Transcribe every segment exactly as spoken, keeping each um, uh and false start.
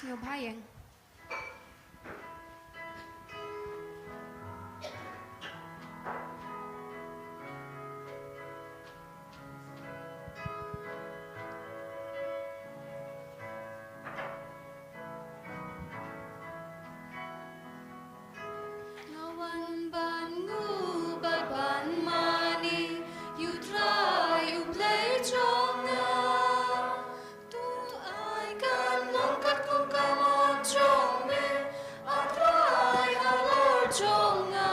Yo, bha ïeng. Nga wan ban nguh bad ban mane ïa u Trai u Blei jong nga. To ai kan long katkum ka mon jong me, A Trai halor jong nga.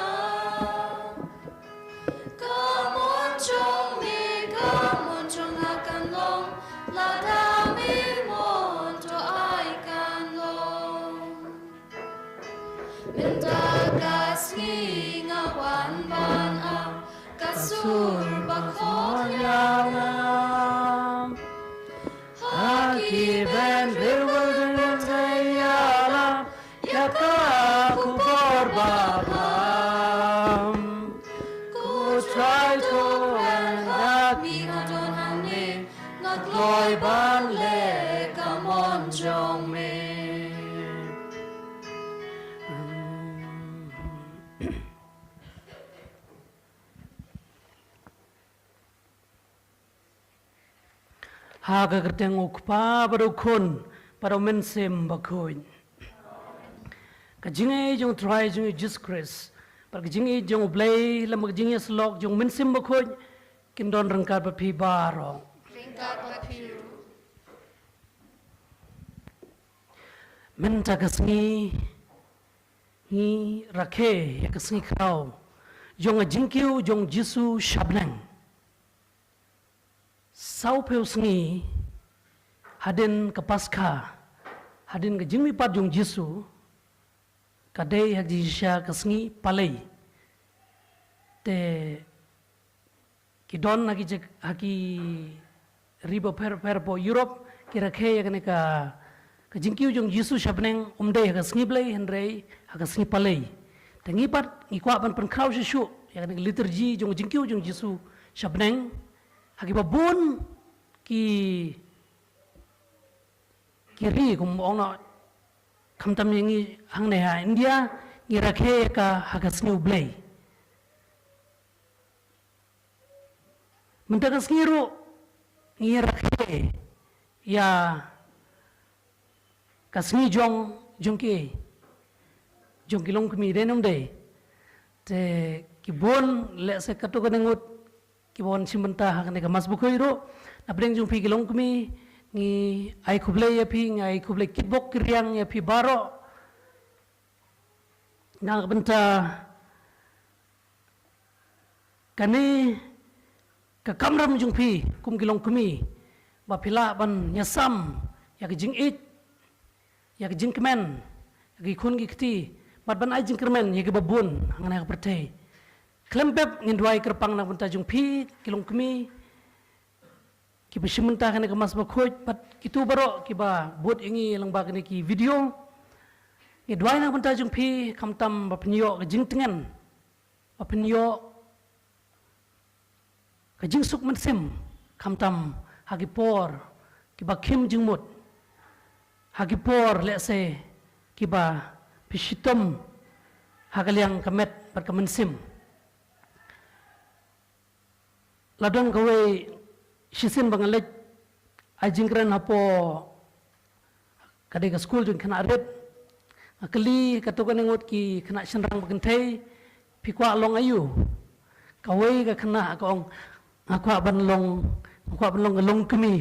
Ka mon jong me, ka mon jong nga kan long, lada me mon to ai kan long. Mynta ka sngi nga wan ban ap ka sur ba khot ïa nga. Ha ki bynriew bynriew ïalap ïa ka khubor ba bha. Ko Trai to, ïa me nga don hangne, nga kloi ban leh ka mon jong me. Ha ka kyrteng U Kpa bad U Khun bad U Mynsiem Bakhuid. Ka jingïeit jong U Trai jong ngi Jisu Khrist bad ka jingïeit jong U Blei lem bad ka jingïasyllok jong U Mynsiem Bakhuid kin don ryngkat bad phi baroh. Ryngkat bad phi ruh. Mynta ka sngi ngi rakhe ïa ka sngi khraw jong ka jingkiew jong U Jisu sha bneng. Sawphew sngi hadien ka Paskha, hadien ka jingmihpat jong U Jisu, ka dei ha ka jingshisha ka sngi Palei. Te ki don ha ki jaka, ha ki ri bapher bapher hapoh Europe, ki rakhe ïa kane ka, ka jingkiew jong U Jisu sha bneng, ym dei ha ka sngi Blei hynrei ha ka sngi Palei. Te ngi pat ngi kwah ban pynkhraw shuh shuh ïa kane ka liturgy jong ka jingkiew jong U Jisu sha bneng. Ha kiba bun ki, ki ri, kum ong noh, khamtam ïa ngi hangne ha India, ngi rakhe ïa ka ha ka sngi U Blei. Mynta ka sngi ruh ngi rakhe ïa ka sngi jong, jong ki, jong ki longkmie, dei ne ym dei? Te ki bun, lehse katto katne ngut kiba wan shim bynta ha kane ka Mass Bakhuid ruh. Na pdeng jong phi ki longkmie, ngi ai khublei ïa phi, ngi ai khublei kitbok kiriang ïa phi baroh na ka bynta kane ka kamram jong phi kum ki longkmie, ba phi lah ban ïasam ïa ka jingïeit, ïa ka jingkmen ïa ki khun ki kti, bad ban ai jingkyrmen ïa kiba bun hangne ha ka pyrthei. Khlem pep ngin duwai kyrpang na ka bynta jong phi ki longkmie kiba shim bynta ha kane ka Mass Bakhuid bad kito baroh kiba bud ïa ngi lyngba kine ki video. Ngi duwai na ka bynta jong phi khamtam ba phin ïoh ka jingtngen, ba phin ïoh ka jingsuk mynsiem, khamtam ha ki por kiba khim jingmut, ha ki por lehse kiba phi shitom ha ka liang ka met bad ka mynsiem. La don kawei shisien ba nga leit ai jingkren hapoh ka dei ka skul jong ki khynnah rit. Nga kylli katto katne ngut ki khynnah shynrang ba kynthei, phi kwah long aïu? Kawei ka khynnah ka ong, nga kwah ban long, nga kwah ban long ka longkmie.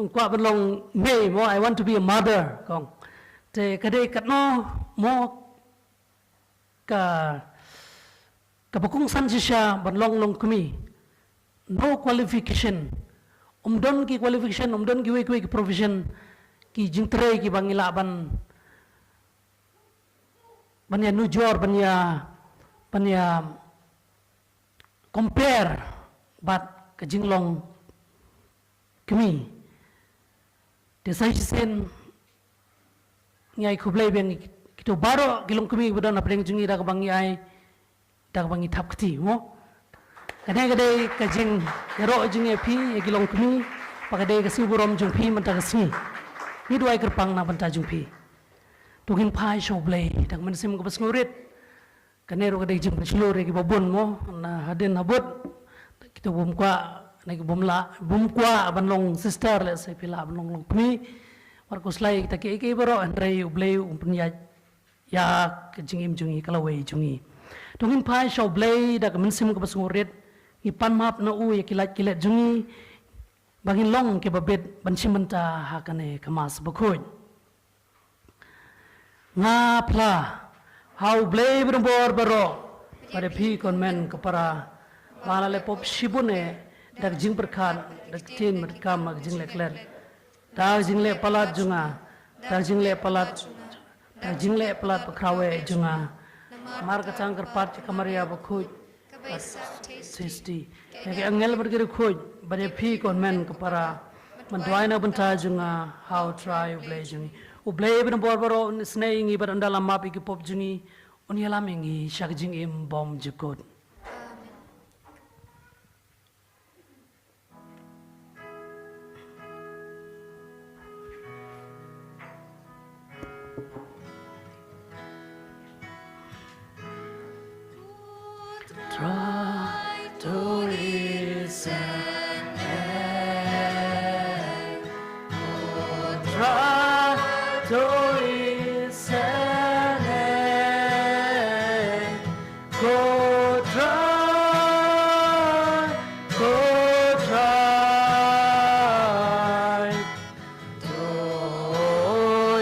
Nga kwah ban long mei mo, I want to be a mother, ka ong. Te ka dei katno mo ka, kaba kongsan shisha ban long longkmie. No qualification. Ym don ki qualification, ym don kiwei kiwei ki profession, ki jingtrei kiba ngi lah ban, ban ïa nujor, ban ïa, ban ïa compare bad ka jinglong kmie. Te sa shisien ngi ai khublei biang ïa kito baroh ki longkmie ba don hapdeng jong ngi da kaba ngi ai, da kaba ngi thap kti mo. Kane ka dei ka jingïaroh jong ngi ïa phi ïa ki longkmie, ba ka dei ka sngi burom jong phi mynta ka sngi. Ngi duwai kyrpang na bynta jong phi. To ngin phai sha U Blei da ka mynsiem kaba sngewrit. Kane ruh ka dei ka jingpynshlur ïa kiba bun mo, na hadien habud. Kita bym kwah, na ki bym lah, bym kwah ban long sister, lehse phi lah ban long longkmie. Wat khuslai kita kiei kiei baroh, hynrei U Blei un pynïaid ïa ka jingim jong ngi, ka lawei jong ngi. To ngin phai sha U Blei da ka mynsiem kaba sngewrit. Ngi pan map na u ïa ki lait ki let jong ngi, ba ngin long kiba bit ban shim bynta ha kane ka Mass bakhuid. Nga phla ha U Blei ba donbor baroh, bad ïa phi ko hynmen ko para, ba nga la leh pop shibun eh, da ka jingpyrkhat, da ka ktien, da ka kam, da ka jingleh klet, da ka jingleh palat jong nga, da ka jingleh palat, da ka jingleh palat bakhraw eh jong nga. Namar kata nga kyrpad ïa ka Maria bakhuid, Sisti, ïa ki angel bad ki riewkhuid, bad ïa phi ko hynmen ko para, ban duwai na bynta jong nga ha U Trai U Blei jong ngi. U Blei ba donbor baroh un isynei ïa ngi bad un da lam map ïa ki pop jong ngi, un ïalam ïa ngi sha ka jingim bymjukut. Trai to isynei, Trai to isynei. Ko Trai, ko Trai, to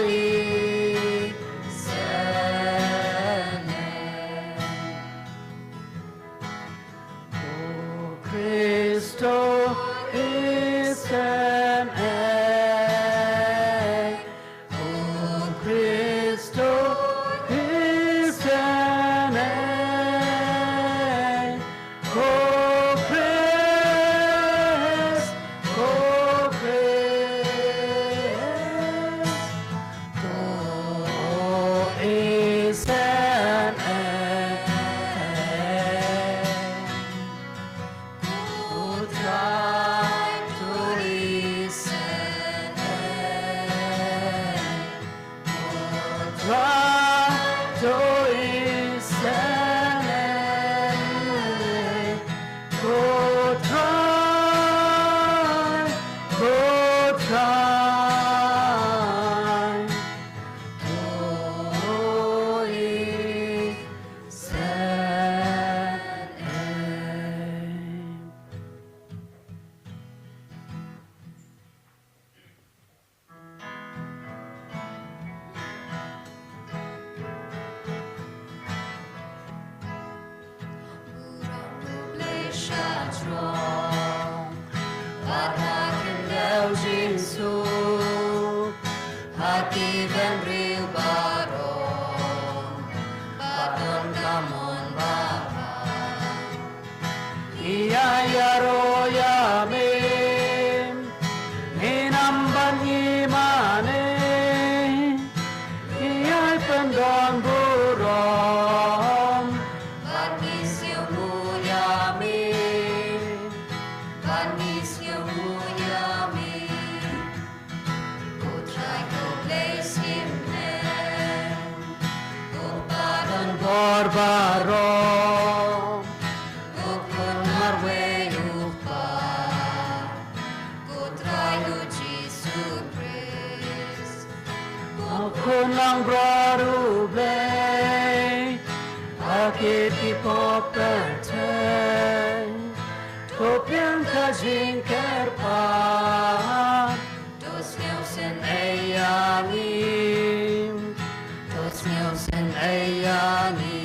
isynei. Ko Khrist to isynei. Ko Khrist to isynei, ko Khrist, ko Khrist to isynei. Ko Trai to isynei. Ko Trai to isynei. Ko Trai, ko Trai to isynei. Burom U Blei sha jrong, bad ha khyndew jingsuk, ha ki bynriew baroh, bad don ka mon ba bha. Ïa ïaroh ïa me, ngin ym ban ïa-mane, ïa pyndon burom, bad ngi sngewnguh ïa me, bad ngi sngewnguh ïa me. Ko Trai ko Blei shim ne, ko ba don bor baroh, ko khun marwei u Kpa, ko Trai u Jisu Khrist, ko khun langbrot u Blei, ba kit ki pop pyrthei, to pdiang ka jingkyrpad. To sngewsynei ïa ngi. To sngewsynei ïa ngi.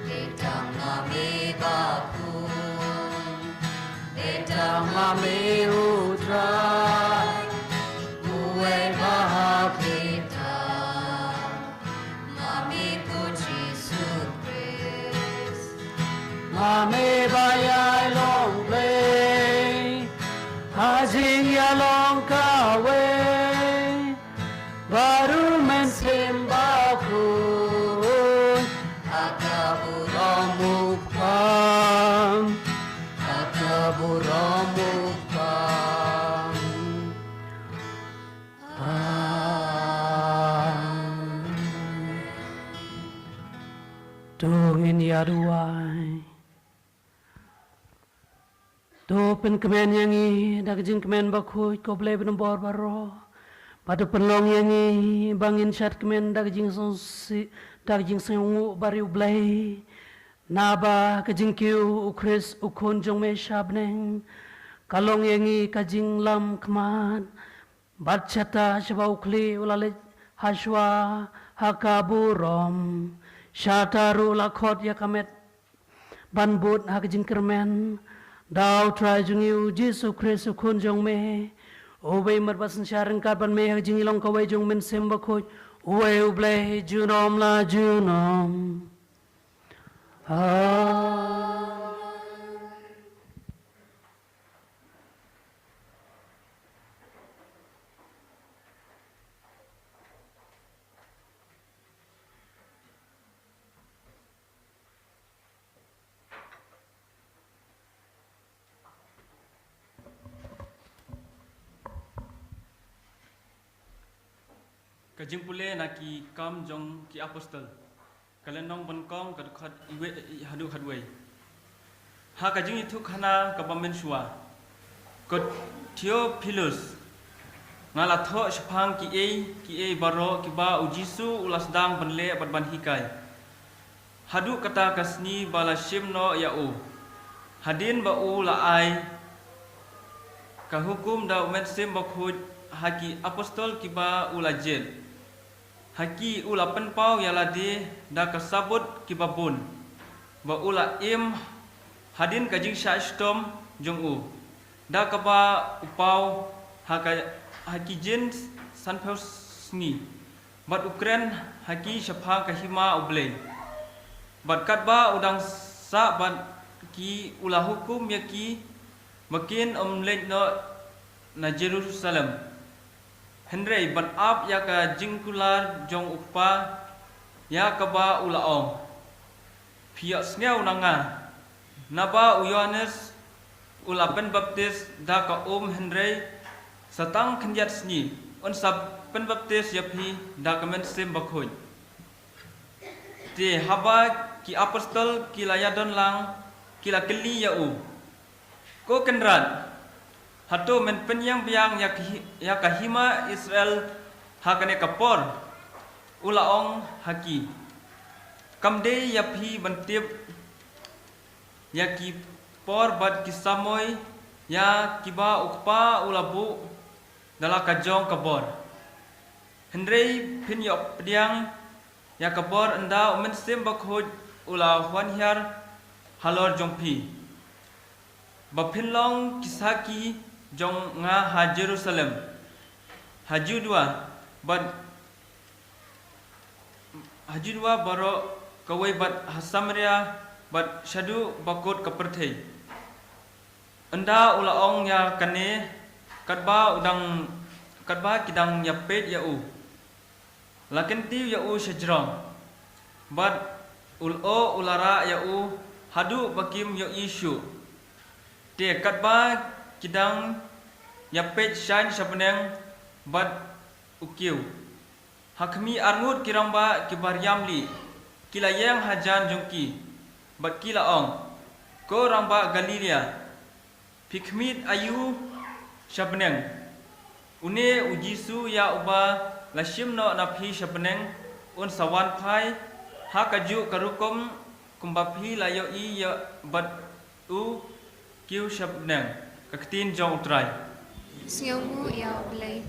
Dei tang ma me ba khun. Dei tang ma me u Trai. Uwei ba ha kita. Ma me ko Jisu Khrist. Ma me ba ïai long Blei ha jingïalong kawei, bad u Mynsiem Bakhuid ha ka burom u Kpa, ha ka burom u Kpa. To ngin ïa duwai. To pynkmen ïa ngi da ka jingkmen bakhuid, ko Blei ba donbor baroh. Bad to pynlong ïa ngi ba ngin shad kmen da ka jingsngewsih, da ka jingsngewnguh bad ri U Blei. Naba ka jingkiew U Khrist U Khun jong me sha bneng ka long ïa ngi ka jinglam khmat. Bad shata shaba u khlieh u la leit ha shuwa ha ka burom, shata ruh la khot ïa ka met ban bud ha ka jingkyrmen. Da U Trai jong ngi U Jisu Khrist U Khun jong me, uba i mat bad synshar ryngkat bad me ha ka jinglong kawei jong U Mynsiem Bakhuid, uwei U Blei junom la junom. Amen. Ka jingpule na Ki Kam jong ki Apostol. Ka lynnong ba nyngkong, ka dkhot iwei haduh khatwei. Ha ka jingïathuhkhana kaba mynshuwa, ko Theophilus, nga la thoh shaphang kiei kiei baroh kiba U Jisu u la sdang ban leh bad ban hikai, haduh kata ka sngi ba la shim noh ïa u, hadien ba u la ai ka hukum da U Mynsiem Bakhuid ha ki apostol kiba u la jied. Ha ki u la pynpaw ïa lade da ka sabut kiba bun, ba u la im hadien ka jingshah shitom jong u, da kaba u paw ha ka, ha ki jingsanphew sngi, bad u kren ha ki shaphang ka hima U Blei. Bad katba u dang sah bad ki, u la hukum ïa ki ba kin ym leit noh na Jerusalem, hynrei ban ap ïa ka jingkular jong U Kpa, ïa kaba u la ong: Phi ïohsngew na nga, naba u Ïoannis u la pynbaptis da ka um, hynrei sa tang khyndiat sngi un sa pynbaptis ïa phi da ka Mynsiem Bakhuid. Te haba ki apostol ki la ïadon lang, ki la kylli ïa u: Ko Kynrad, hato men pynïeng biang ïa ka hi-, ïa ka hima Israel ha kane ka por? U la ong ha ki: Kam dei ïa phi ban tip ïa ki por bad ki samoi ïa kiba U Kpa u la buh da la ka jong ka bor. Hynrei phin ïoh pdiang ïa ka bor ynda U Mynsiem Bakhuid u la wan hiar halor jong phi, ba phin long ki sakhi jong nga ha Jerusalem, ha Judea, bad ha Judea baroh kawei, bad ha Samaria, bad shaduh ba kut ka pyrthei. Ynda u la ong ïa kane, katba u dang, katba ki dang ïapeit ïa u, la kyntiew ïa u shajrong, bad u la, u la rah ïa u haduh ba kim ïohi shuh. Te katba ki dang ïapeit shane sha bneng, bad u kiew, ha khmih arngut ki rangbah kiba riam lieh ki la ïeng hajan jong ki, bad ki la ong: Ko rangbah Galilaia, phi khmih aïu sha bneng? Une U Jisu ïa uba la shim noh na phi sha bneng, un sa wan phai ha kajuh ka rukom kumba phi la ïohi ïa, bad u kiew sha bneng. Ka ktien jong U Trai. Sngewnguh ïa U Blei.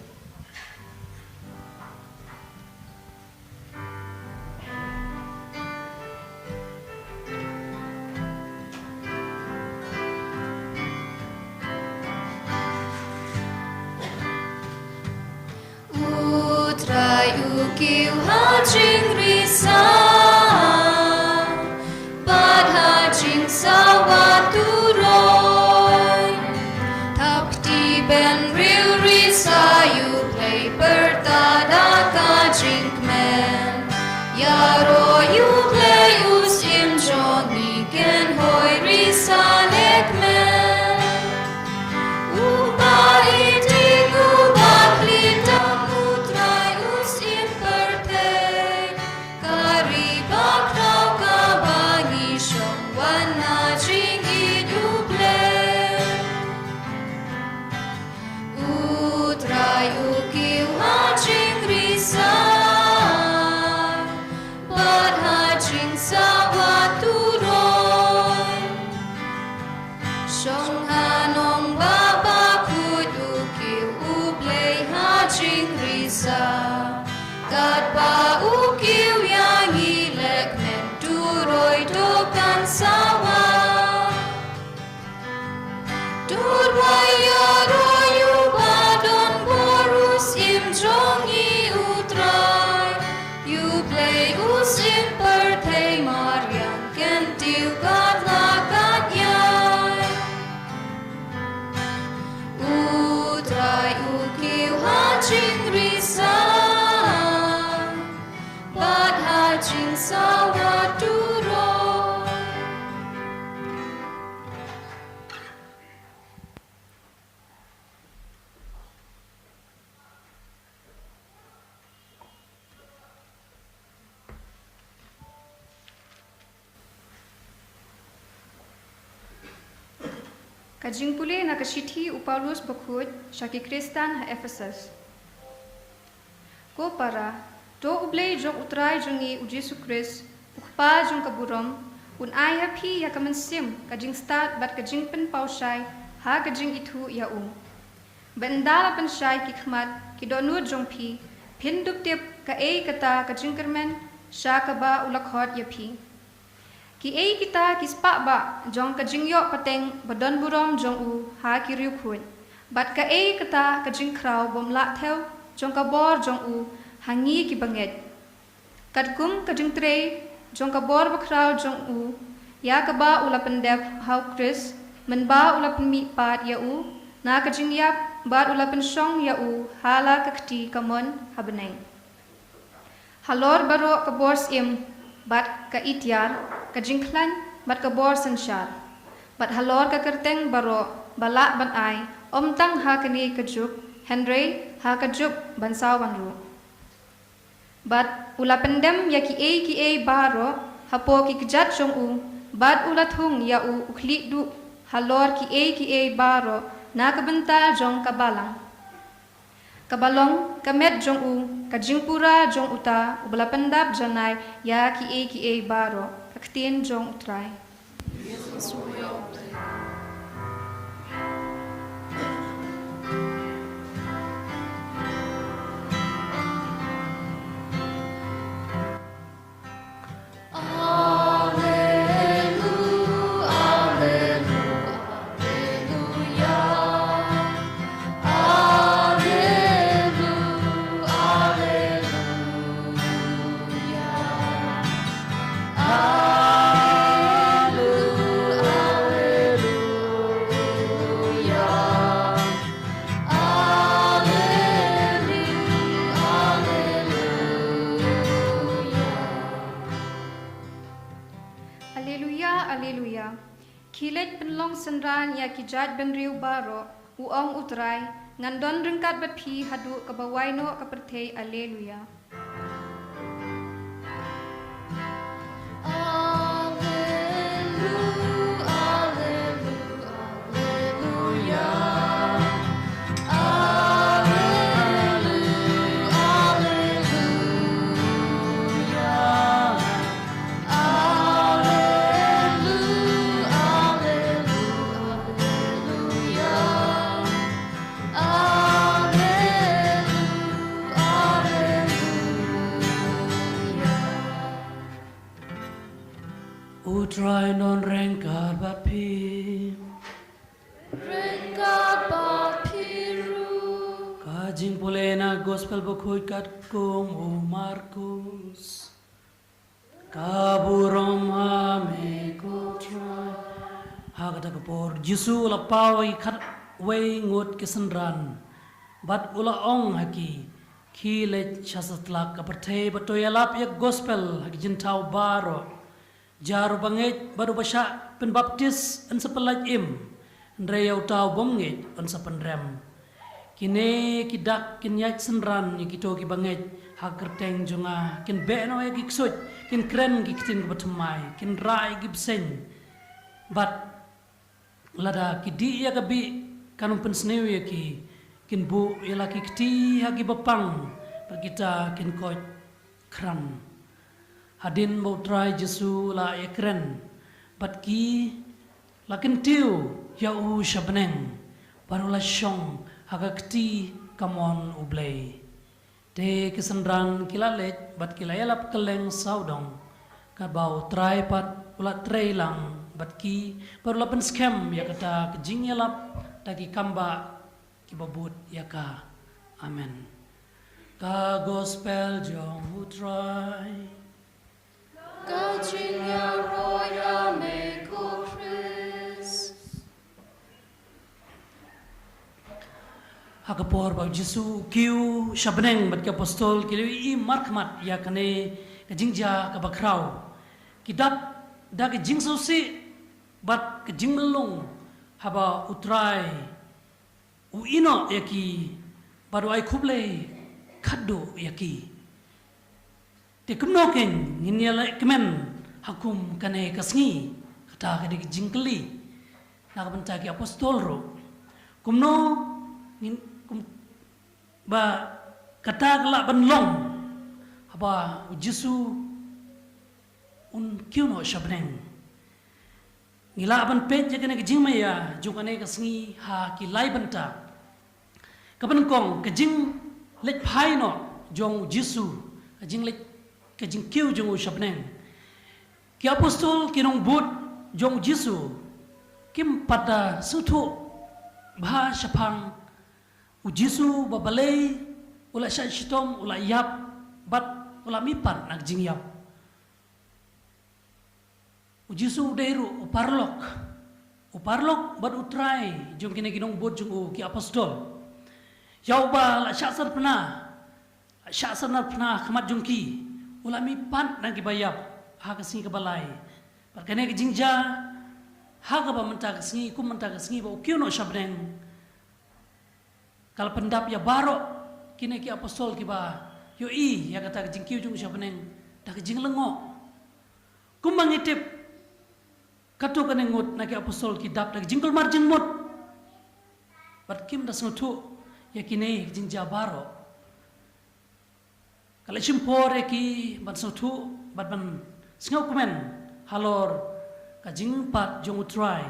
U Trai u kiew ha jingrisa, bad ha jingsawa turoi. Thap kti bynriew, risa ïa U Blei, pyrta da ka jingkmen. Ïaroh ïa U Blei u Syiem jong ngi, kynhoi risa ne kmen. Uba ïeit, uba khlem tam, U Trai u Syiem pyrthei. Ka ri Risa, bad ha jingsawa turoi. Ka jingpule na ka shithi u Paulus bakhuid sha ki Khristan ha Ephesus. Ko para, to U Blei jong U Trai jong ngi U Jisu Khrist, U Kpa jong ka burom, un ai ha phi ïa ka mynsiem ka jingstad bad ka jingpynpaw shai ha ka jingithuh ïa u. Ba ynda la pynshai ki khmat ki dohnud jong phi, phin dup tip kaei kata ka jingkyrmen sha kaba u la khot ïa phi. Kiei kita ki spah bah jong ka jingïoh pateng ba don burom jong u ha ki riewkhuid, bad kaei kata ka jingkhraw bym lah thew jong ka bor jong u ha ngi ki bangeit. Katkum ka jingtrei jong ka bor bakhraw jong u, ïa kaba u la pyndep ha U Khrist, mynba u la pynmih pat ïa u na ka jingïap, bad u la pynshong ïa u ha la ka kti kamon ha bneng. Halor baroh ka bor syiem, bad ka itiar, ka jingkhlaiñ, bad ka bor synshar, bad halor ka kyrteng baroh ba lah ban ai, ym tang ha kane ka juk, hynrei ha ka juk ban sa wan ruh. Bad u la pyndem ïa kiei kiei baroh hapoh ki kjat jong u, bad u la thung ïa u u khlieh duh halor kiei kiei baroh na ka bynta jong ka balang, kaba long ka met jong u, ka jingpura jong uta uba la pyndap janai ïa kiei kiei baroh. Ka ktien jong U Trai. Alleluia, alleluia. Khie leit pynlong synran ïa ki jaitbynriew baroh, u ong U Trai, ngan don ryngkat bad phi haduh kaba wai noh ka pyrthei. Alleluia. U Trai un don ryngkat bad phi. Ryngkat bad phi ruh. Ka jingpule na Gospel bakhuid katkum u Markus. Ka burom ha me ko Trai. Ha kata ka por Jisu u la paw ïa ki khatwei ngut ki synran, bad u la ong ha ki, khie leit sha satlak ka pyrthei bad to ïalap ïa ka Gospel ha ki jynthaw baroh. Jar uba ngeit bad uba shah pynbaptis un sa pynlait im, hynrei ïa uta u bym ngeit un sa pynrem. Kine ki dak kin ïaid synran ïa kito kiba ngeit ha ka kyrteng jong nga, kin beh noh ïa ki ksuid, kin kren ki ktien kiba thymmai, kin rah ïa ki bseiñ. Bad lada ki dih ïa ka bih kan ym pynsniew ïa ki, kin buh ïa la ki kti ha kiba pang, bad kita kin koit khran. Hadien ba U Trai Jisu u la ïakren bad ki, la kyntiew ïa u sha bneng, bad u la shong ha ka kti kamon U Blei. Te ki synran ki la leit bad ki la ïalap kylleng sawdong, katba U Trai pat u la trei lang bad ki, bad u la pynskhem ïa kata ka jingïalap da ki kambah kiba bud ïa ka. Amen. Ka Gospel jong U Trai. Ka jingïaroh ïa me ko Khrist. Ha ka por ba u Jisu u kiew sha bneng bad ki apostol, ki la ïohi markhmat ïa kane ka jingjia kaba khraw. Ki dap da ka jingsngewsih bad ka jingmyllung haba u Trai u ïehnoh ïa ki bad u ai khublei khatduh ïa ki. Te kumno kein ngin ïaleh kmen ha kum kane ka sngi? Kata ka dei ka jingkylli na ka bynta ki apostol ruh. Kumno ngin, kum, ba kata ka lah ban long haba u Jisu un kiew noh sha bneng? Ngi lah ban peit ïa kane ka jingmaïa jong kane ka sngi ha ki lai bynta. Kaba nyngkong, ka jingleit phai noh jong u Jisu, ka jingleit, ka jingkiew jong u sha bneng. Ki apostol, ki nongbud jong u Jisu, kim pat da sngewthuh bha shaphang u Jisu ba balei u la shah shitom, u la ïap bad u la mihpat na ka jingïap. U Jisu u dei ruh u paralok. U paralok bad u Trai jong kine ki nongbud jong u, ki apostol. Ïa uba la shah sarpna, la shah sarpna ha khmat jong ki, u la mihpat na kiba ïap ha ka sngi kaba lai. Bad kane ka jingjia, ha kaba mynta ka sngi, kum mynta ka sngi ba u kiew noh sha bneng, ka la pyndap ïa baroh kine ki apostol kiba ïohi ïa kata ka jingkiew jong u sha bneng da ka jinglyngngoh. Kumba ngi tip, katto katne ngut na ki apostol ki dap da ka jingkulmar jingmut bad kim da sngewthuh ïa kine ki jingjia baroh. Ka la shim por ïa ki ban sngewthuh bad ban sngewkmen halor ka jingmihpat jong u Trai,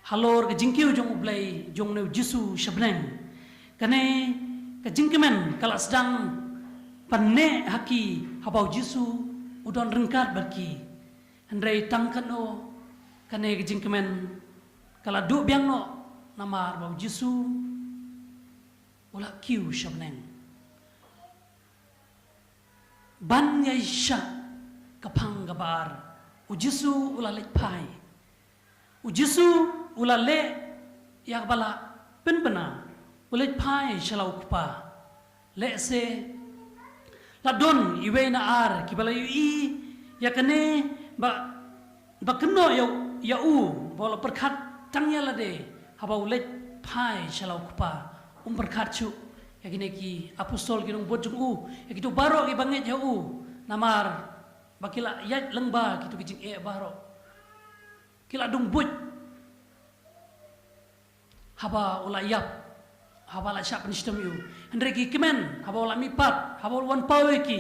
halor ka jingkiew jong u Blei, jong une u Jisu sha bneng. Kane ka jingkmen ka la sdang ban neh ha ki haba u Jisu u don ryngkat bad ki. Hynrei tang katno kane ka jingkmen ka la duh biang noh, namar ba u Jisu u la kiew sha bneng. Ban ïaishah ka phang kaba ar, u Jisu u la leit phai. U Jisu u la leh ïa kaba la pynbna, u leit phai sha la u Kpa. Lehse la don iwei na ar kiba la ïohi ïa kane ba, ba kynnoh ïa, ïa u, ba u la pyrkhat tang ïa lade haba u leit phai sha la u Kpa. Um pyrkhat shuh ïa kine ki apostol, ki nongbud jong u, ïa kito baroh kiba ngeit ïa u, namar ba ki la ïaid lyngba kito ki jingeh baroh. Ki la dung buit haba u la ïap, haba la shah pynshitom ïa u. Hynrei ki kmen haba u la mihpat, haba u la wan paw ïa ki.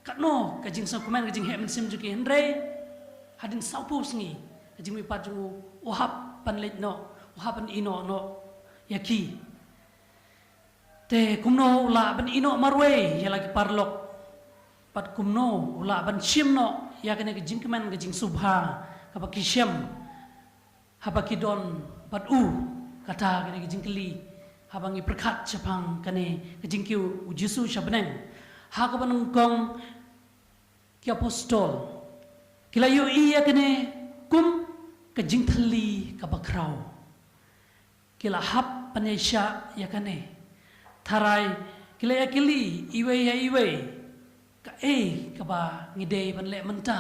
Katno ka jingsngewkmen, ka jingheh mynsiem jong ki. Hynrei hadien sawphew sngi ka jingmihpat jong u, u hap ban leit noh, u hap ban ïehnoh noh ïa ki. Te kumno u lah ban ïehnoh marwei ïa la ki paralok? Bad kumno u lah ban shim noh ïa kane ka jingkmen, ka jingsngewbha kaba ki shem haba ki don bad u? Kata kane ka jingkylli haba ngi pyrkhat shaphang kane ka jingkiew u Jisu sha bneng. Ha kaba nyngkong, ki apostol ki la ïohi ïa kane kum ka jingthylli kaba khraw. Ki la hap ban ïaishah ïa kane. Tharai ki la ïakylli iwei ïa iwei, kaei kaba ngi dei ban leh mynta?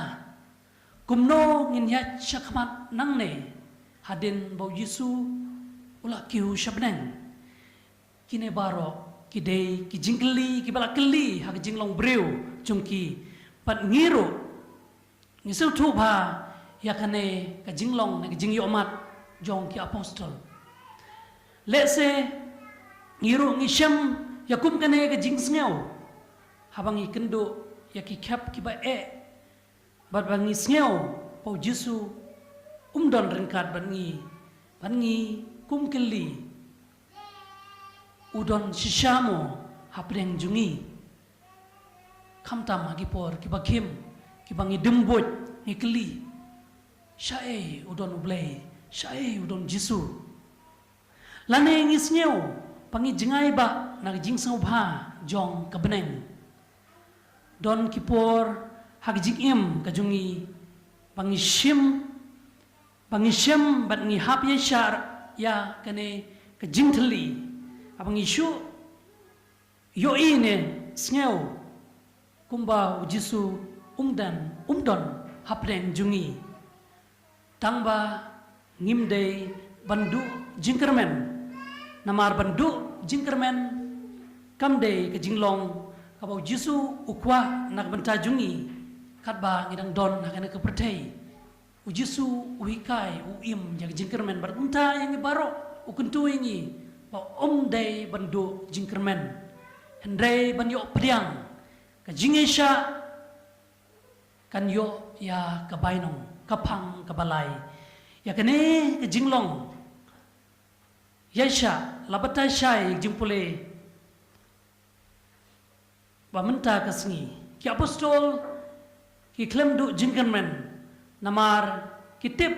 Kumno ngin ïaid shakhmat nangne hadien ba u Jisu u la kiew sha bneng? Kine baroh ki dei ki jingkylli kiba la kylli ha ka jinglong briew jong ki. Bad ngi ruh ngi sngewthuh bha ïa kane ka jinglong ne ka jingïohmat jong ki apostol. Lehse ngi ruh ngi shem ïa kum kane ka jingsngew haba ngi kynduh ïa ki khep kiba eh, bad ba ngi sngew ba u Jisu um don ryngkat bad ngi, bad ngi kum kylli, u don shisha mo hapdeng jong ngi? Khamtam ha ki por kiba khim, kiba ngi dym buit, ngi kylli, shaei u don u Blei, shaei u don Jisu? Lane ngi sngew ba ngi jngai bha na ka jingsngewbha jong ka bneng? Don ki por ha ka jingim ka jong ngi ba ngi shim, ba ngi shem bad ngi hap ïaishah ïa kane ka jingthylli. Haba ngi shu ïohi ne sngew kumba u Jisu um don, um don hapdeng jong ngi. Tang ba ngim dei ban duh jingkyrmen. Namar ban duh jingkyrmen kam dei ka jinglong kaba u Jisu u kwah na ka bynta jong ngi katba ngi dang don ha kane ka pyrthei. U Jisu u hikai, u im ïa ka jingkyrmen bad kumta ïa ngi baroh u kyntu ïa ngi ba um dei ban duh jingkyrmen. Hynrei ban ïoh pdiang ka jingïaishah kan ïoh ïa ka bainong, ka phang kaba lai. Ïa kane ka jinglong ïaishah la batai shai jingpule ba mynta ka sngi ki apostol ki khlem duh jingkyrmen, namar ki tip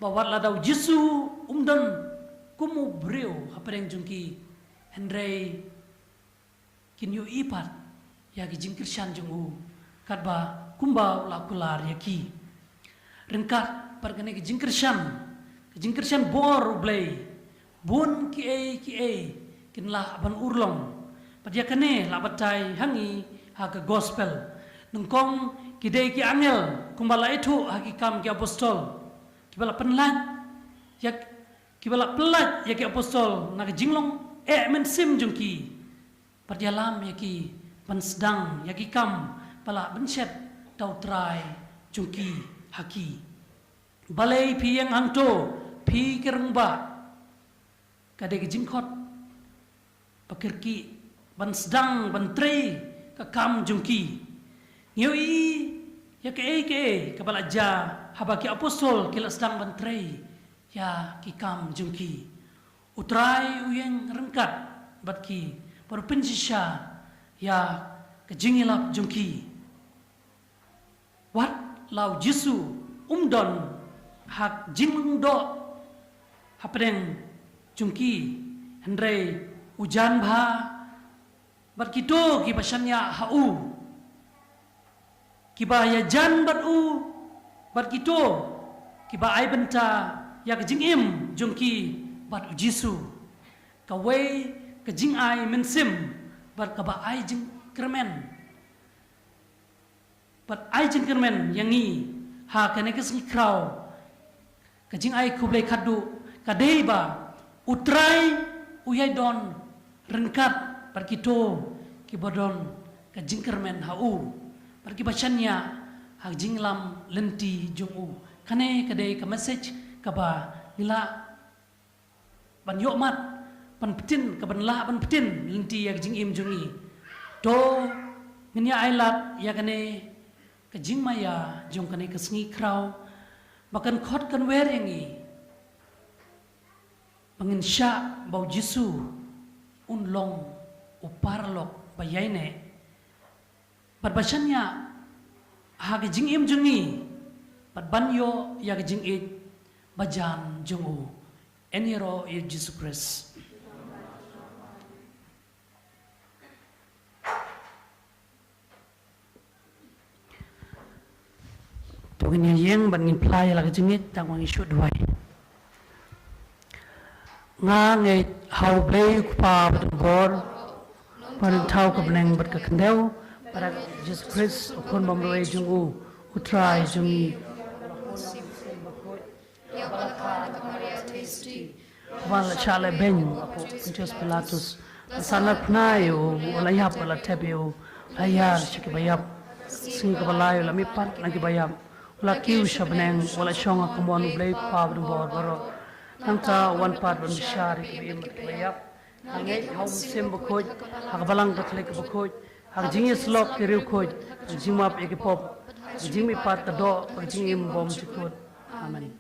ba wat lada u Jisu um don kum u briew hapdeng jong ki, hynrei kin ïohi pat ïa ki jingkyrshan jong u katba kumba u la kular ïa ki. Ryngkat bad kane ka jingkyrshan, ka jingkyrshan bor U Blei, bun kiei kiei kin lah ban urlong. Bad ïa kane la batai ha ngi ha ka gospel. Nyngkong ki dei ki angel kumba la ithuh ha Ki Kam ki Apostol, kiba la pynlait ïa, kiba la pynlait ïa ki apostol na ka jinglong eh mynsiem jong ki. Bad ïalam ïa ki ban sdang ïa ki kam ba la pynshet da U Trai jong ki ha ki. Balei phi ïeng hangto, phi ki rangbah? Ka dei ka jingkhot ba kyrkieh ban sdang ban trei ka kam jong ki. Ngi ïohi ïa kaei kaei kaba la jia haba ki apostol ki la sdang ban trei ïa ki kam jong ki. U Trai u ïeng ryngkat bad ki bad u pynshisha ïa ka jingïalap jong ki. Wat la u Jisu um don ha ka jinglong doh hapdeng jong ki, hynrei u jan bha bad kito kiba shaniah ha u. Kiba ïajan bad u, bad kito kiba ai bynta ïa ka jingim jong ki bad u Jisu. Kawei ka jingai mynsiem bad kaba ai jingkyrmen. Bad ai jingkyrmen ïa ngi ha kane ka sngi khraw. Ka jingai khublei khatduh ka dei ba U Trai u ïai don ryngkat bad kito kiba don ka jingkyrmen ha u bad kiba shaniah ha ka jingïalam lynti jong u. Kane ka dei ka message kaba ngi lah ban ïohmat, ban pynbtin, kaban lah ban pynbtin lynti ïa ka jingim jong ngi. To ngin ïa ailad ïa kane ka jingmaïa jong kane ka sngi khraw ba kan khot kan wer ïa ngi ba ngin shah ba u Jisu un long u paralok ba ïaineh bad ba shaniah ha ka jingim jong ngi bad ban ïoh ïa ka jingïeit ba jan jong u. Yn ïaroh ïa u Jisu Khrist. To ngin ïa ïeng bad ngin phla ïa la ka jingïeit tang ba ngin shu duwai. Nga ngeit ha U Blei U Kpa badonbor, ba don ha ka bneng bad ka khyndew, bad ha u Jisu Khrist u Khun bymroi jong u, U Trai jong ngi. Ïa uba la kha na ka Maria Theisotti, uba la shah lehbeiñ hapoh Pontius Pilatus. La sahnarphna ïa u, u la ïap, u la thep ïa u, u la ïar sha kiba ïap. Sngi kaba lai u la mihpat na kiba ïap, u la kiew sha bneng, u la shong ha kamon U Blei U Kpa badonbor baroh. Nangta u wan pat ban bishar ïa kiba im bad kiba ïap. Nga ngeit ha u Mynsiem Bakhuid, ha ka Balang Katholik kaba khuid, ha ka jingïasyllok ki riewkhuid, ha ka jingmap ïa ki pop, ha ka jingmihpat ka doh, ha ka jingim bymjukut. Amen.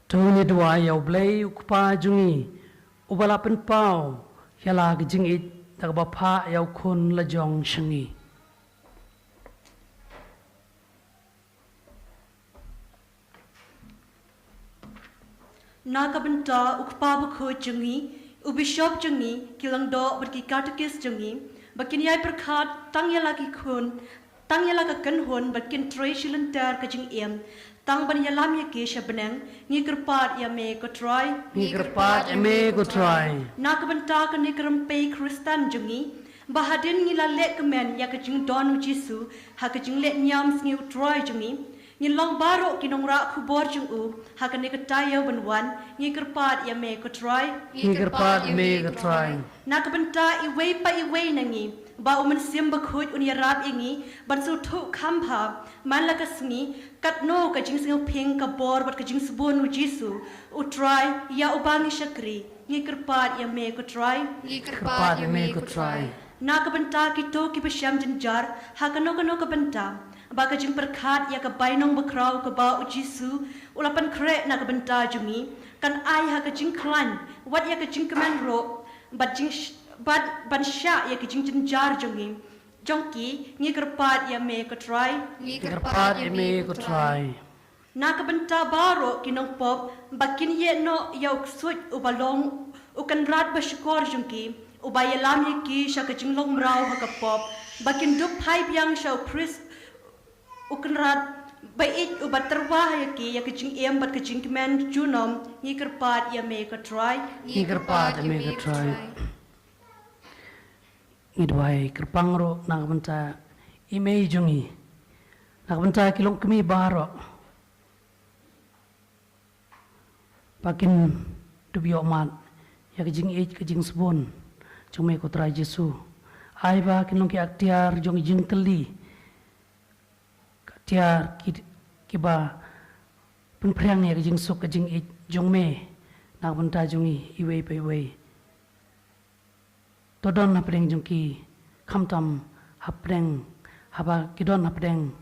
To ngin ïa duwai ïa U Blei U Kpa jong ngi, uba la pynpaw ïa la ka jingïeit da kaba phah ïa u Khun lajong sha ngi. Na ka bynta u Kpa Bakhuid jong ngi, u Bishop jong ngi, ki Lyngdoh bad ki Katekist jong ngi, ba kin ïai pyrkhat tang ïa la ki khun Tang ïa la ka kynhun bad kin trei shi lynter ka jingim, tang ban ïalam ïa ki sha bneng, ngi kyrpad ïa me ko Trai. Ngi kyrpad ïa me ko Trai. Na ka bynta kane ka rympei Khristan jong ngi, ba hadien ngi la leh kmen ïa ka jingdon u Jisu ha ka jingleh niam sngi u Trai jong ngi, ngi long baroh ki nongrah khubor jong u ha kane ka taïew ban wan, ngi kyrpad ïa me ko Trai. Ngi kyrpad ïa me ko Trai. Na ka bynta iwei pa iwei na ngi, ba u Mynsiem Bakhuid un ïarap ïa ngi ban sngewthuh kham bha man la ka sngi katno ka jingsngewphieng, ka bor bad ka jingsbun u Jisu, u Trai ïa uba ngi shakri, ngi kyrpad ïa me ko Trai. Ngi kyrpad ïa me ko Trai. Na ka bynta kito kiba shem jynjar ha kano kano ka bynta, ba ka jingpyrkhat ïa ka bainong bakhraw kaba u Jisu u la pynkhreh na ka bynta jong ngi, kan ai ha ka jingkhlaiñ wat ïa ka jingkmen ruh, bad jing, bad ban shah ïa ka jingjynjar jong ngi, jong ki, ngi kyrpad ïa me ko Trai. Ngi kyrpad ïa me ko Trai. Na ka bynta baroh ki nongpop, ba kin ïeh noh ïa u ksuid uba long u Kynrad bashukor jong ki, uba ïalam ïa ki sha ka jinglong mraw ha ka pop, ba kin dup phai biang sha u Khrist u Kynrad ba ïeit uba tyrwa ïa ki ïa ka jingim bad ka jingkmen junom, ngi kyrpad ïa me ko Trai. Ngi kyrpad ïa me ko Trai. Ngi duwai kyrpang ruh na ka bynta i mei jong ngi, na ka bynta ki longkmie baroh, ba kin dup ïohmad ïa ka jingïeit ka jingsbun jong me ko Trai Jisu. Ai ba kin long ki aktiar jong ka jingkylli, ka tiar ki, kiba pynphriang ïa ka jingsuk ka jingïeit jong me na ka bynta jong ngi iwei pa iwei. To don hapdeng jong ki, khamtam hapdeng, haba ki don hapdeng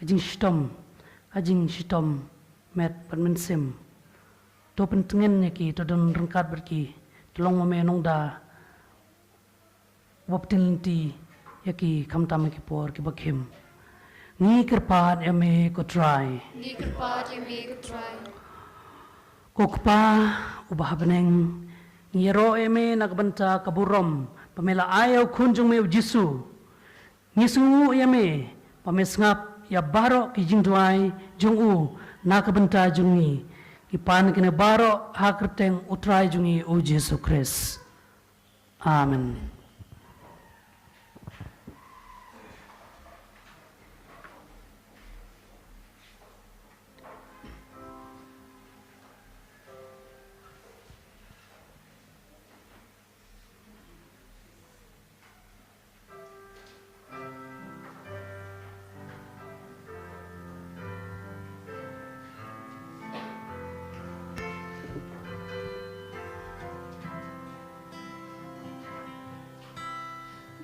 ka jingshitom, ka jingshitom met bad mynsiem. To pyntngen ïa ki, to don ryngkat bad ki, to long ma me nongda uba pynlynti ïa ki khamtam ha ki por kiba khim. Ngi kyrpad ïa me ko Trai. Ngi kyrpad ïa me ko Trai. Ko Kpa uba ha bneng, ngi ïaroh ïa me na ka bynta ka burom ba me la ai ïa u Khun jong me u Jisu. Ngi sngewnguh ïa me ba me sngap ïa baroh ki jingduwai jong u na ka bynta jong ngi. Ngi pan kine baroh ha kyrteng u Trai jong ngi u Jisu Khrist. Amen.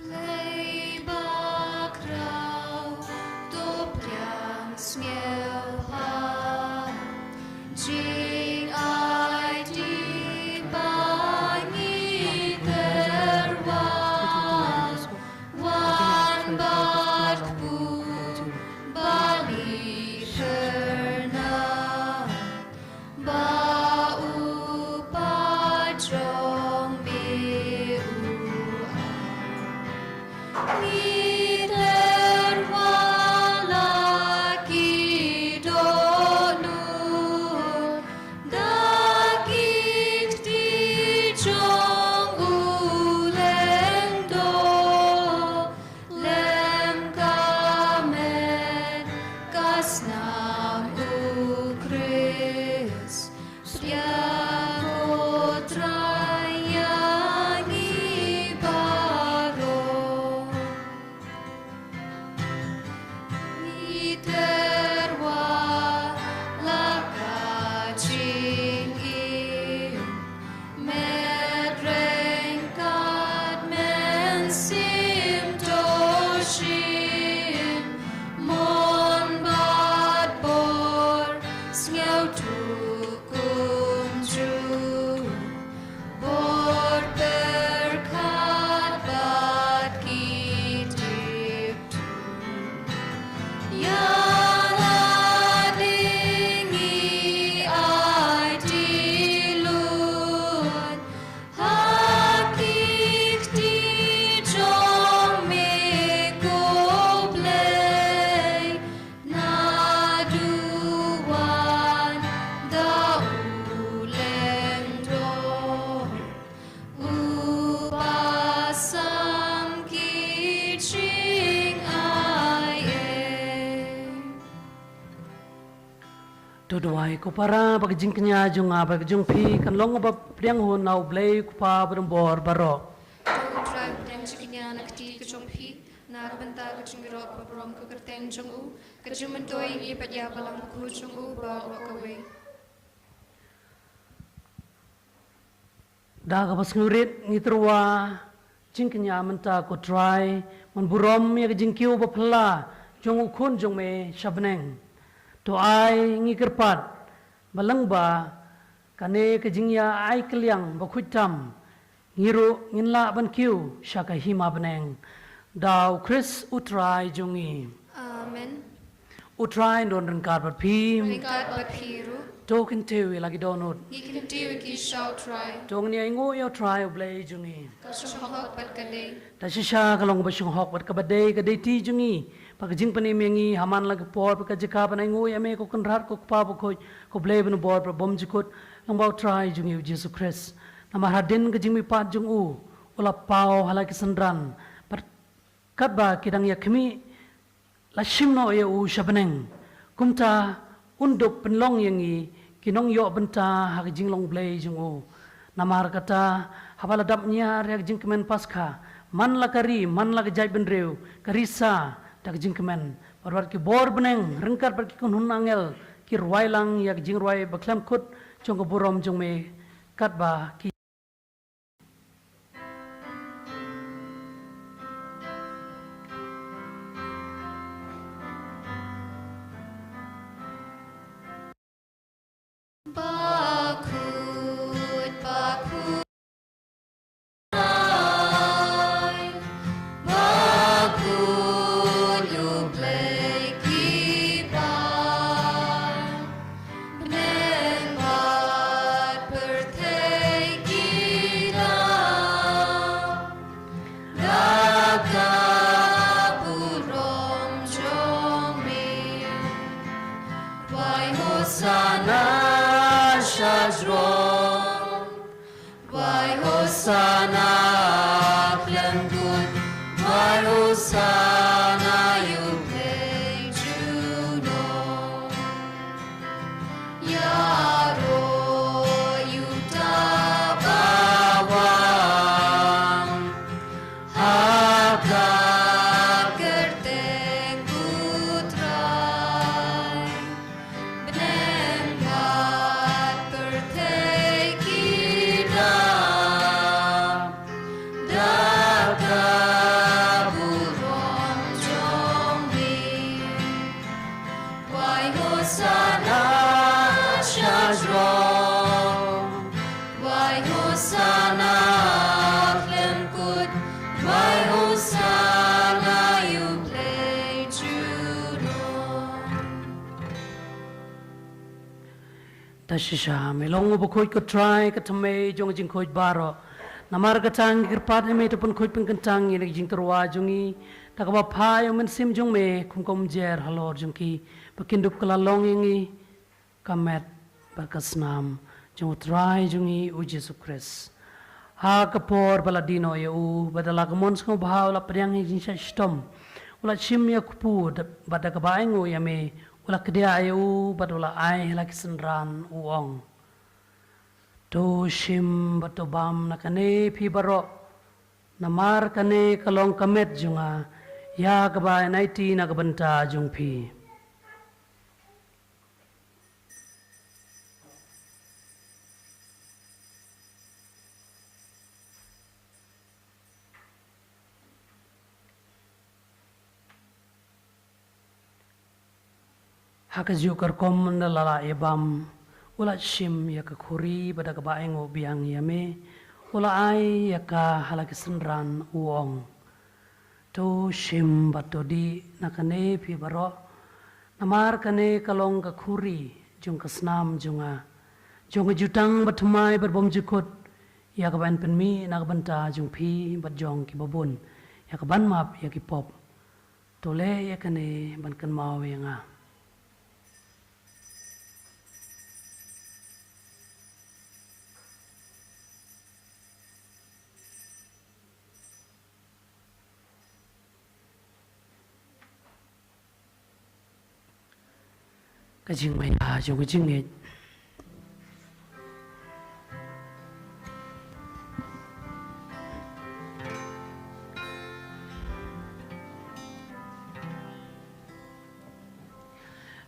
Blei bakhraw, to pdiang sngewbha, jingaiti ba ngi tyrwa, wan bad kpu ba ngi kyrna. Ba u patrong me u ai. Ngi tyrwa la ki dohnud da ki kti jong u lyngdoh. Lem ka met ka snam u Khrist, pdiang ko Trai ïa ngi baroh. Ngi tyrwa la ka jingim. Met ryngkat mynsiem to shim, mon bad bor sngewthuh kumjuh. Ai ko para, ba ka jingkñia jong nga bad ka jong phi kan long ba pdiang hun na U Blei U Kpa Badonbor baroh. To U Trai, pdiang jingkñia na ka kti ka jong phi, na ka bynta ka jingïaroh ka burom ka kyrteng jong u, ka jingmyntoi ïa ngi bad ïa Balang Bakhuid jong u baroh kawei. Da kaba sngewrit ngi tyrwa jingkñia mynta ko Trai, ban burom ïa ka jingkiew ba phylla jong u Khun jong me sha bneng. To ai ngi kyrpad ba lyngba kane ka jingïa ai kylliang ba khuid tam, ngi ruh ngin lah ban kiew sha ka hima bneng. Da U Khrist U Trai jong ngi. Amen. U Trai un don ryngkat bad phi. Ryngkat bad phi ruh. To kyntiew ïa la ki dohnud. Ngi kyntiew ïa ki sha U Trai. To ngin ïa ainguh ïa U Trai U Blei jong ngi. Ka shong hok bad ka dei. Ta shisha ka long ba shong hok bad kaba dei, ka dei ti jong ngi ba ka jingpynim ïa ngi ha man la ka por bad ka jaka ban ainguh ïa me ko Kynrad ko Kpa Bakhuid, ko Blei Badonbor bad Bymjukut, lyngba U Trai jong ngi U Jisu Khrist. Namar hadien ka jingmihpat jong u, u la paw ha la ki synran, bad katba ki dang ïa khmih, la shim noh ïa u sha bneng. Kumta un dup pynlong ïa ngi ki nongïoh bynta ha ka jinglong Blei jong u. Namar kata, haba la dap ñiar ïa ka jingkmen Paskha, man la ka ri, man la ka jaitbynriew ka risa da ka jingkmen, bad wat ki bor bneng ryngkat bad ki kynhun angel ki rwai lang ïa ka jingrwai ba khlem kut jong ka burom jong me, katba ki Bakhuid, bakhuid, bakhuid U Blei ki paid, bneng bad pyrthei ki dap da ka burom jong me. Wai Hosanna sha jrong. Wai Hosanna khlem kut. Wai Hosanna ïa U Blei junom. Ïaroh ïa uta ba wan ha ka kyrteng U Trai. Bneng bad pyrthei ki dap da ka burom jong me. Wai Hosanna sha jrong. Wai Hosanna khlem kut. Wai Hosanna ïa U Blei junom. Ta shisha me long u bakhuid ko Trai, ka thymmei jong ka jingkhuid baroh. Namar kata ngi kyrpad ïa me to pynkhuid pynkyntang ïa la ki jingtyrwa jong ngi da kaba phah ïa u Mynsiem jong me kum ka umjer halor jong ki, ba kin dup kylla long ïa ngi ka met bad ka snam jong U Trai jong ngi U Jisu Khrist. Ha ka por ba la die noh ïa u, bad da la ka mon sngewbha u la pdiang ïa ka jingshah shitom, u la shim ïa u kpu, bad da kaba ainguh ïa me u la kdiah ïa u bad u la ai ha la ki synran, u ong: To shim bad to bam na kane phi baroh, namar kane ka long ka met jong nga, ïa kaba yn aiti na ka bynta jong phi. Ha kajuh ka rukom ynda la lah ïa bam, u la shim ïa ka khuri bad da kaba ainguh biang ïa me, u la ai ïa ka ha la ki synran, u ong: To shim bad to dih na kane phi baroh, namar kane ka long ka khuri jong ka snam jong nga, jong ka jutang bathymmai bad bymjukut, ïa kaba yn pynmih na ka bynta jong phi bad jong kiba bun, ïa kaban map ïa ki pop. To leh ïa kane ban kynmaw ïa nga. Ka jingmaya jong ka jingngeit.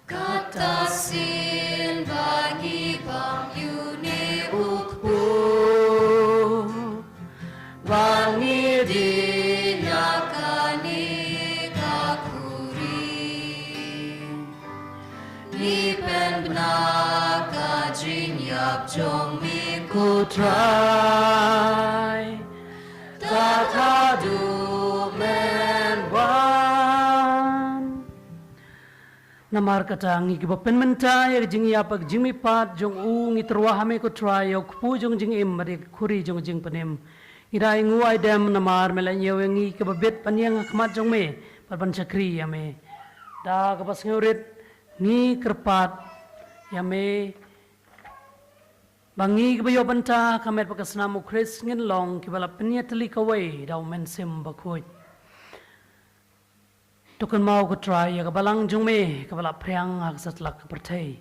Kata sien ba ngi bam ïa une u kpu, ba ngi dih na kane ka khuri. Ngi pynbna ka jingïap jong me ko Trai, tad haduh men wan. Namar kata ngi kiba pynmynta ïa ka jingïap bad ka jingmihpat jong u ngi tyrwa ha me ko Trai, ïa u kpu jong jingim bad ïa ka khuri jong jingpynim. Ngi da ainguh aidem namar me la ñiew ïa ngi kiba bit ban ïeng ha khmat jong me bad ban shakri ïa me. Da kaba sngewrit ngi kyrpad ïa me ba ngi kiba ïoh bynta ha ka met bad ka snam u Khrist ngin long kiba la pynïatylli kawei da u Mynsiem Bakhuid. To kynmaw ko Trai ïa ka balang jong me kaba la phriang ha ka satlak ka pyrthei.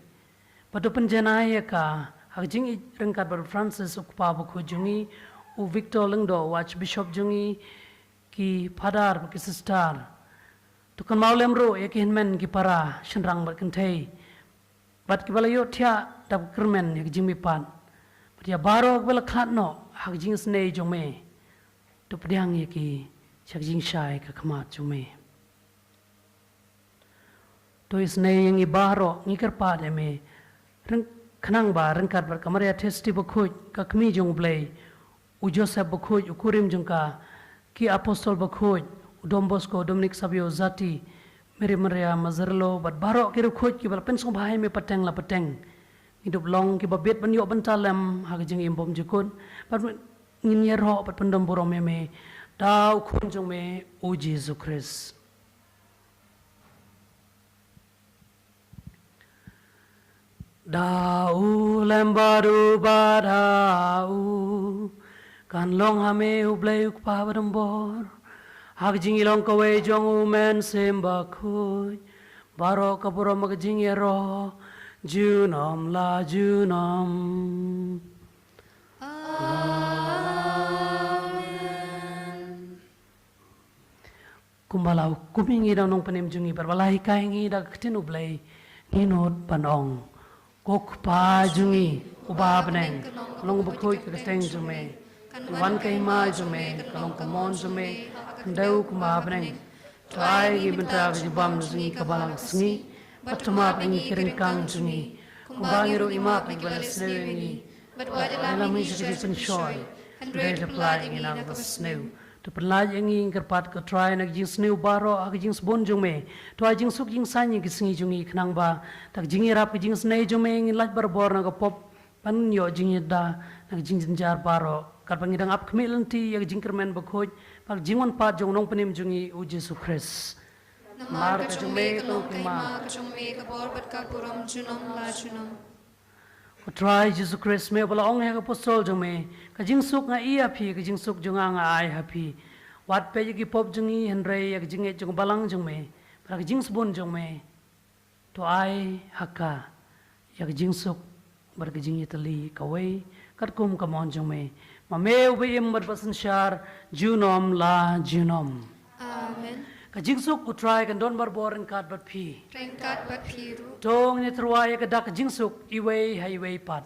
Bad to pynjanai ïa ka ha ka jingïeit ryngkat bad u Francis u Kpa Bakhuid jong ngi, u Victor Lyngdoh u Archbishop jong ngi, ki Phadar bad ki Sister. To kynmaw lem ruh ïa ki hynmen ki para shynrang bad kynthei bad kiba la ïohthiah da ka kyrmen ïa ka jingmihpat. Bad ïa baroh kiba la khlad noh ha ka jingisynei jong me. To pdiang ïa ki sha ka jingshai ka khmat jong me. To isynei ïa ngi baroh, ngi kyrpad ïa me. Ryng-, khnang ba ryngkat bad ka Maria Theisotti Bakhuid, ka kmie jong u Blei, u Joseph Bakhuid, u kurim jong ka, ki apostol bakhuid, u Don Bosco, Dominic Savio, Zati, Mary Maria Mazzarello, bad baroh ki riewkhuid kiba la pynsngewbha ïa me pateng la pateng. Ngi dup long kiba bit ban ïoh bynta lem ha ka jingim bymjukut, bad ngin ïaroh bad pyndon burom ïa me da u Khun jong me u Jisu Khrist. Da u lem bad u bad ha u, kan long ha me u Blei u Kpa badonbor, ha ka jingïalong kawei jong u Mynsiem Bakhuid, baroh ka burom ka jingïaroh junom la junom. Amen. Kumba la hukum ïa ngi da u Nongpynim jong ngi bad ba la hikai ïa ngi da ka ktien u Blei, ngi nud ban ong: Ko Kpa jong ngi uba ha bneng, ka long bakhuid ka kyrteng jong me, kan wan ka hima jong me, ka long ka mon jong me ha khyndew kumba ha bneng. To ai ïa ngi mynta ka jingbam jong ngi kaba la ka sngi, bad to map ïa ngi ki ryngkang jong ngi, kumba ngi ruh ngi map ïa kiba la sniew ïa ngi. Bad wat ïalam ïa ngi sha ka jingpynshoi, hynrei to pynlait ïa ngi na kaba sniew. To pynlait ïa ngi, ngi kyrpad ko Trai, na ka jingsniew baroh ha ka jingsbun jong me. To ai jingsuk jingsaiñ ïa ki sngi jong ngi, khnang ba da ka jingïarap ka jingisynei jong me ngin lait barabor na ka pop, ban ïoh jingïada na ka jingjynjar baroh, katba ngi dang ap khmih lynti ïa ka jingkyrmen bakhuid bad ka jingwanpad jong u Nongpynim jong ngi u Jisu Khrist. Namar ka jong me ka long ka hima, ka jong me ka bor bad ka burom junom la junom. Ko Trai Jisu Khrist, me uba la ong ha ki apostol jong me: Ka jingsuk nga ïa phi, ka jingsuk jong nga nga ai ha phi. Wat peit ïa ki pop jong ngi, hynrei ïa ka jingngeit jong ka balang jong me bad ka jingsbun jong me. To ai ha ka ïa ka jingsuk bad ka jingïatylli kawei katkum ka mon jong me, ma me uba im bad ba synshar junom la junom. Amen. Ka jingsuk u Trai kan don barabor ryngkat bad phi. Ryngkat bad phi ruh. To ngin ïatyrwa ïa ka dak ka jingsuk iwei ha iwei pat.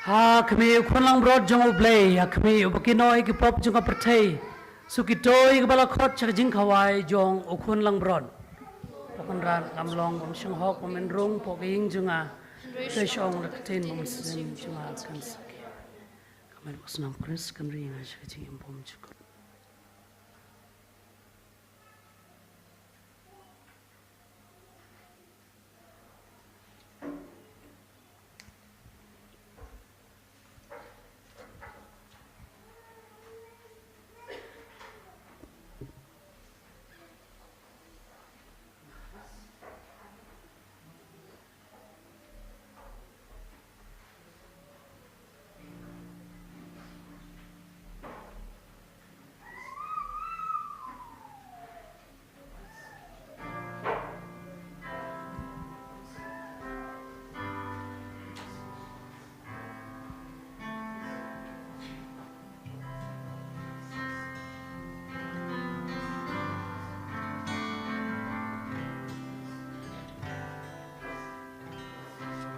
Ha khmih u khun langbrot jong U Blei, ha khmih uba kynnoh ïa ki pop jong ka pyrthei. Shu kito ïa kiba la khot sha ka jingkhawai jong u khun langbrot. Ba Kynrad ngam long bym shynghok bym rung hapoh ka ïing jong nga. Hynrei shong da ka ktien ba mynsiem jong nga kan sakhi. Ka met ba u Snam Khrist kan ri ïa nga sha ka jingim bymjukut.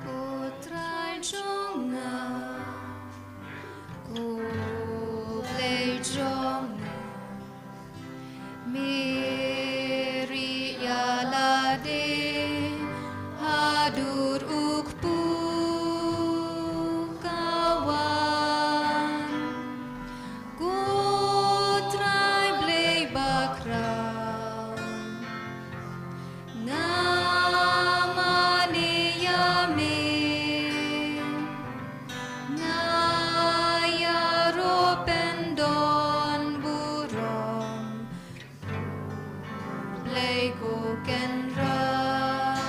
Ko Trai jong nga, ko Blei jong nga, me rieh ïa lade ha dur u kpu ka wan. Ko Trai Blei bakhraw, nga mane ïa me, nga ïaroh pyndon burom, Blei ko Kynrad.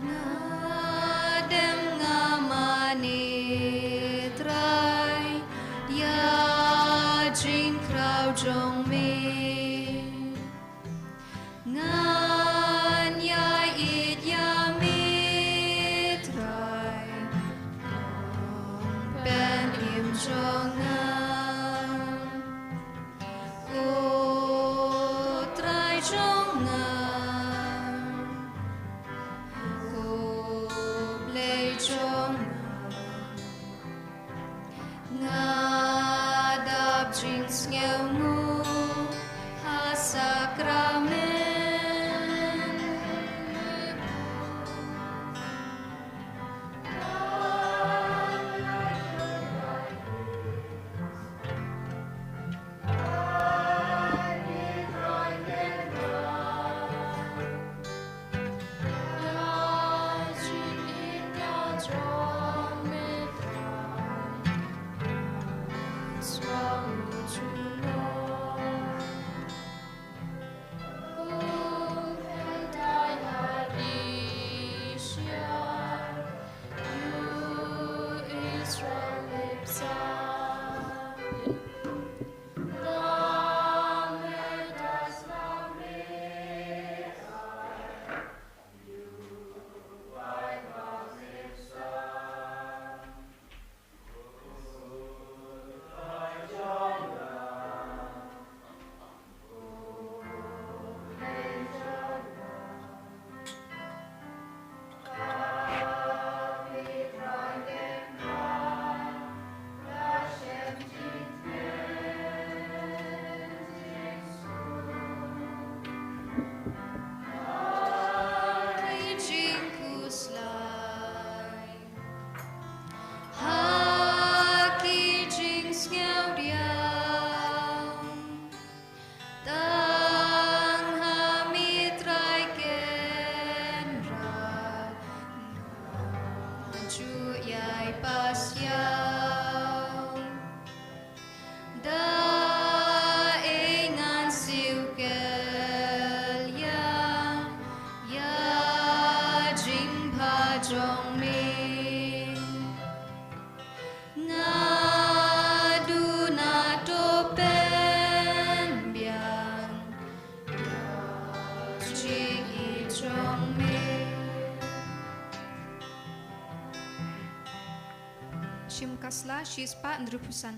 Nga dem nga mane Trai ïa jingkhraw jong me. Ngan ïa ïeit ïa me Trai, Nongpynim jong nga. Ko Trai jong nga, ko Blei jong nga, nga dap jingsngewnguh ha sakramen. Ha ki jingsngewdiang, tang ha me Trai Kynrad, nga ju ïai pasiaw. Da ei ngan siew kylliang ïa jingbha jong me. Nga duna to pynbiang ïa jingïeit jong me. Shim ka sla shispah hynriewphew san.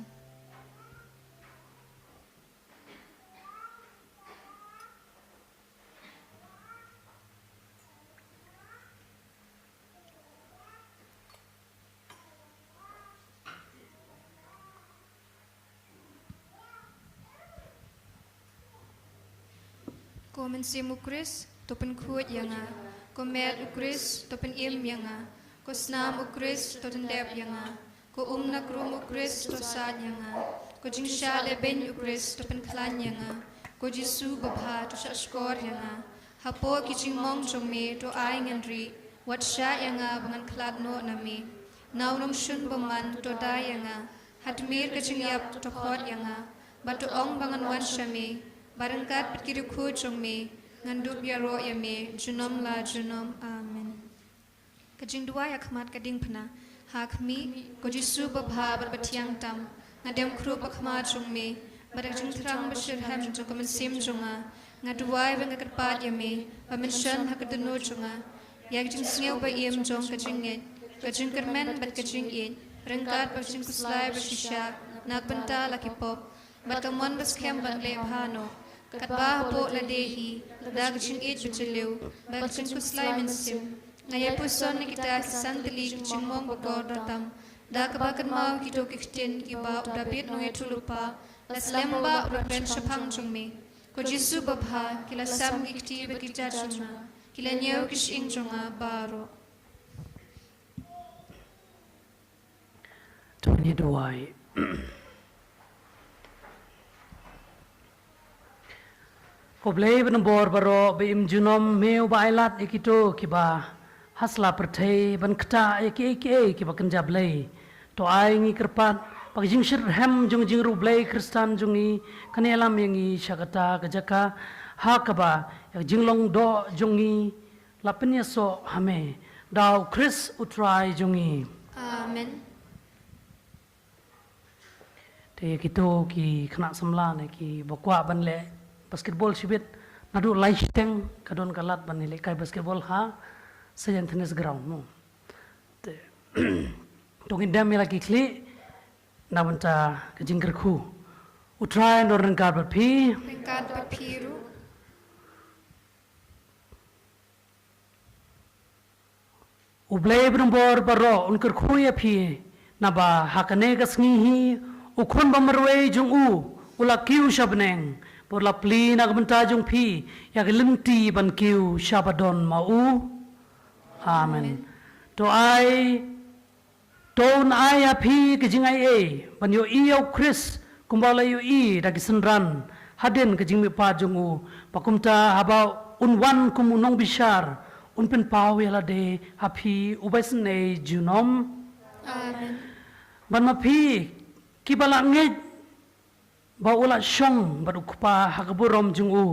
Ko mynsiem u Khrist, to pynkhuid ïa nga. Ko met u Khrist, to pynim ïa nga. Ko snam u Khrist, to pyndep ïa nga. Ko um na krum u Khrist, to sait ïa nga. Ko jingshah lehbeiñ u Khrist, to pynkhlaiñ ïa nga. Ko Jisu babha, to shahshkor ïa nga. Hapoh ki jingmong jong me, to ai ngan rieh. Wat shah ïa nga ba ngan khlad noh na me. Na u nongshun bymman, to dai ïa nga. Ha tmier ka jingïap, to khot ïa nga. Bad to ong ba ngan wan sha me. Bad ryngkat bad ki riewkhuid jong me, ngan dup ïaroh ïa me junom la junom. Amen. Ka jingduwai ha khmat ka diengphna. Ha khmih, ko Jisu babha bad bathiang tam, nga dem khrup ha khmat jong me, bad ka jingthrang bashitrhem jong ka mynsiem jong nga, nga duwai bad nga kyrpad ïa me ba men shon ha ka dohnud jong nga, ïa ka jingsngew ba im jong ka jingngeit, ka jingkyrmen bad ka jingïeit, ryngkat bad ka jingkhuslai bashisha na ka bynta la ki pop, bad ka mon ba skhem ban leh bha noh. Katba hapoh lade hi, da ka jingïeit bajylliew bad ka jingkhuslai mynsiem, nga ïa puson ïa kita ki san tylli ki jingmong bakordor tam, da kaba kynmaw kito ki ktien kiba u Dabid nongïathuhlypa la slem bha u la kren shaphang jong me. Ko Jisu babha, ki la sam ki kti bad ki kjat jong nga, ki la ñiew ki shyieng jong nga baroh. To ngin duwai. Ko Blei ba don bor baroh ba im junom, me uba ailad ïa kito kiba ha sla pyrthei ban ktah ïa kiei kiei kiba kynja Blei. To ai ngi kyrpad ba ka jingshitrhem jong ka jingïaroh Blei Khristan jong ngi kan ïalam ïa ngi sha kata ka jaka ha kaba ïa ka jinglong doh jong ngi la pynïasoh ha me, da u Khrist u Trai jong ngi. Amen. Te kito ki khynnah samla ne kiba kwah ban leh basketball shibit, naduh lai shiteng ka don ka lad ban lehkai basketball ha Saint Anthony's ground mo. Te to ngin dem ïa la ki khlieh na bynta ka jingkyrkhu. U Trai un don ryngkat bad phi. Ryngkat bad phi ruh. U Blei ba don bor baroh un kyrkhu ïa phi, naba ha kane ka sngi hi u Khun ba marwei jong u u la kiew sha bneng, bad u la plie na ka bynta jong phi ïa ka lynti ban kiew sha ba don ma u. Amen. Amen. To ai To un ai ha phi ka jingaiei ban ïohi ïa u Khrist kumba u la ïohi da ki synran hadien ka jingmihpat jong u, ba kumta haba un wan kum u nongbishar un pynpaw ïa lade ha phi uba isynei junom. Amen. Bad ma phi kiba la ngeit ba u la shong bad u Kpa ha ka burom jong u,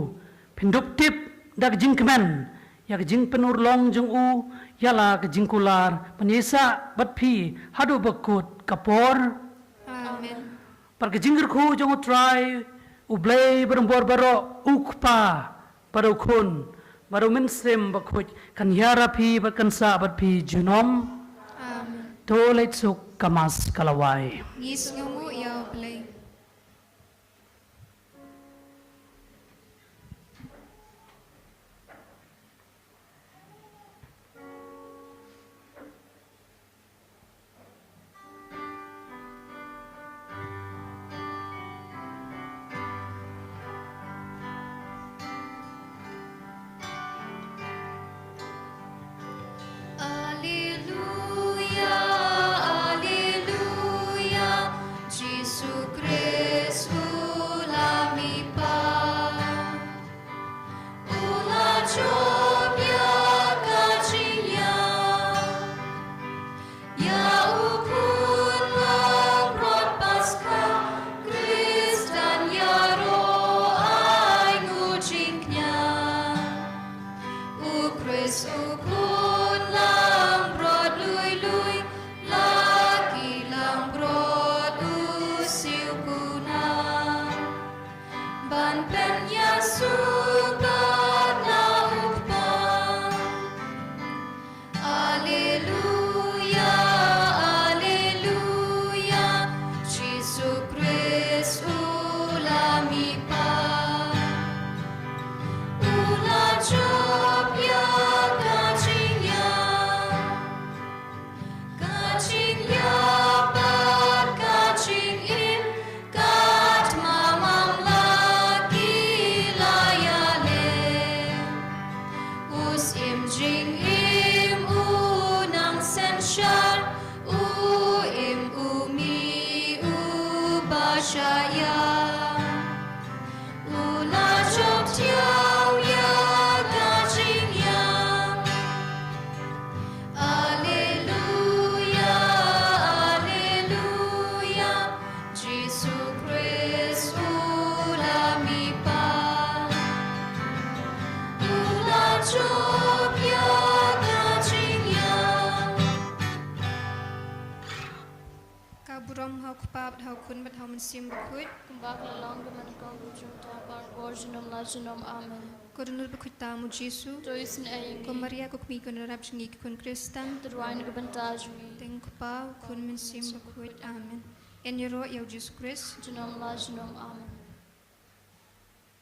phin dup tip da ka jingkmen ïa ka jingpynurlong jong u ïa la ka jingkular ban ïaisah bad phi haduh ba kut ka por. Amen. Bad ka jingkyrkhu jong u Trai u Blei ba don bor baroh, u Kpa bad u Khun bad u Mynsiem Bakhuid, kan ïar ha phi bad kan sah bad phi junom. Amen. To leit suk, ka Mass ka la wai. Ngi sngewnguh ïa u Blei. Alleluia, alleluia. Burom ha u Kpa bad ha u Khun bad ha u Mynsiem Bakhuid. Kumba ka la long, kumba ka jong, kumba ka por, junom la junom. Amen. Ko Dohnud Bakhuid tam u Jisu. To isynei ïa ngi. Ko Maria ko Kmie, ko nang ïarap jong ngi ki khun Khristan. To duwai na ka bynta jong ngi. Te ïa u Kpa, u Khun, Mynsiem Bakhuid. Amen. Yn ïaroh ïa u Jisu Khrist. Junom la junom. Amen.